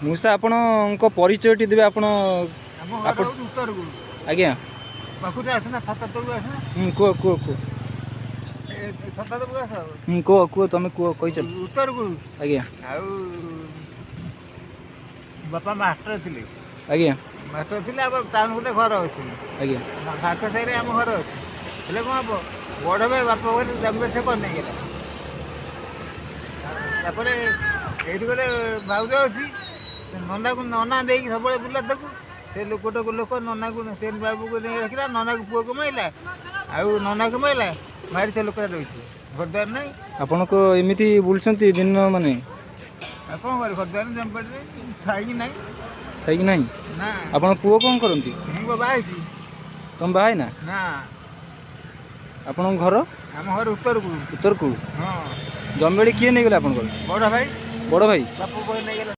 ମଉସା, ଆପଣଙ୍କ ପରିଚୟଟି ଦେବେ ଆପଣ? ଆମ ଘର ହେଉଛି ଉତ୍ତରକୁ। ଆଜ୍ଞା। ପାଖକୁ ଆସୁନା, ଛତା ତଳକୁ ଆସୁନା। ହୁଁ, କୁହ କୁହ କୁହ। ଛତା ତଳକୁ ଆସ। ହୁଁ, କୁହ କୁହ, ତମେ କୁହ, କହିଚାଲ। ଉତ୍ତରକୁ। ଆଜ୍ଞା। ଆଉ ବାପା ମାଷ୍ଟର ଥିଲେ। ଆଜ୍ଞା। ମାଷ୍ଟର ଥିଲେ। ଆମ ଟାଉନ୍ ଗୋଟେ ଘର ଅଛି। ଆଜ୍ଞା। ଭାଗ ସାହିରେ ଆମ ଘର ଅଛି। ହେଲେ କ'ଣ ହବ, ବଡ଼ ଭାଇ ବାପା ଘରେ ଜମି ସେ କରି ନେଇଗଲା। ତାପରେ ଏଇଠି ଗୋଟେ ଭାଉଜ ଅଛି। ସେ ନନାକୁ ନନା ନେଇକି ସବୁବେଳେ ବୁଲା ତାକୁ। ସେ ଲୋକଟାକୁ ଲୋକ ନନାକୁ, ସେ ବାବୁକୁ ନେଇ ରଖିଲା, ନନାକୁ ପୁଅକୁ ମାରିଲା, ଆଉ ନନାକୁ ମାରିଲା, ମାରି ସେ ଲୋକଟା ରହିଛି, ଘରଦ୍ୱାର ନାହିଁ। ଆପଣଙ୍କ ଏମିତି ବୁଲୁଛନ୍ତି ଦିନ ମାନେ? ଆଉ କ'ଣ କରିବି? ଘରଦ୍ୱାର ଜମିବାଡ଼ିରେ ଥାଇକି ନାହିଁ। ଥାଇକି ନାହିଁ? ନା। ଆପଣ ପୁଅ କ'ଣ କରନ୍ତି? ମୁଁ ବାହା ହେଇଛି। ତମେ ବାହା ହେଇନା? ନା। ଆପଣଙ୍କ ଘର? ଆମ ଘର ଉତ୍ତରକୁ। ଉତ୍ତରକୁ? ହଁ। ଜମିବାଡ଼ି କିଏ ନେଇଗଲେ ଆପଣଙ୍କର? ବଡ଼ ଭାଇ। ବଡ଼ ଭାଇ? ବାପୁ ବହି ନେଇଗଲା।